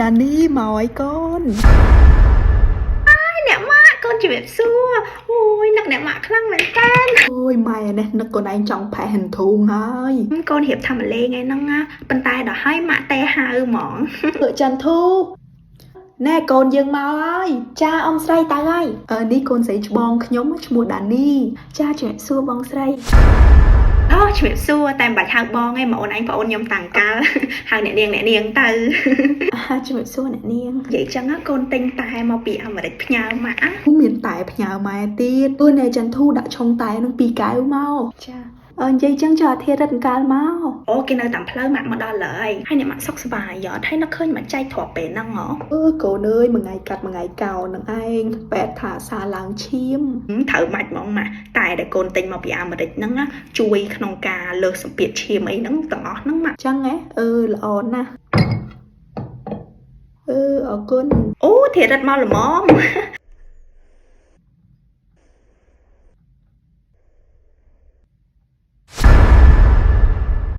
ដានីមកឲ្យកូន អ្នកម៉ាក់កូនជំរាបសួរអូយនឹកអ្នកម៉ាក់ខ្លាំងមែនតើ អូយម៉ែនេះនឹកកូនឯងចង់ផេះហិនធូងហើយ កូនរៀបថាមកលេងឯហ្នឹងណាប៉ុន្តែដល់ហើយម៉ាក់ទេហៅហ្មង អឺចន្ទធូណែកូនយើងមកហើយ ចាអ៊ំស្រីតើហើយ អឺនេះកូនស្រីច្បងខ្ញុំឈ្មោះដានី ចាជំរាបសួរបងស្រីអូជំរាបសួរតែមិនបាច់ហៅបងឯងមកអូនឯងប្អូនខ្ញុំតាំងកាល ហៅអ្នកនាងអ្នកនាងទៅ អាជំរាបសួរអ្នកនាង និយាយចឹងណាកូនទិញតែមកពីអាមេរិកផ្ញើម៉ាក់ណា មានតែផ្ញើម៉ែទៀតអឺណែចន្ទធូដាក់ឆុងតែនឹងពីរកែវមក ចា អឺនិយាយចឹងចុះអាធារិតកាលមក អូគេនៅតាមផ្លូវម៉ាក់មកដល់ឡើយហើយអ្នកម៉ាក់សុខសប្បាយអត់ហើយនឹកឃើញមកចែកទ្រព្យពេលហ្នឹងហ៎ អឺកូនអើយមួយថ្ងៃកាត់មួយថ្ងៃកោនឹងឯងបែតថាសាឡើងឈាម ត្រូវម៉ាច់ហ្មងម៉ាក់តែដែលកូនទិញមកពីអាមេរិកហ្នឹងណាជួយក្នុងការលើសសម្ពាធឈាមអីហ្នឹងទាំងអស់ហ្នឹងម៉ាក់ ចឹងហ៎អឺល្អណាស់អឺអរគុណ អូធារិតមកល្មម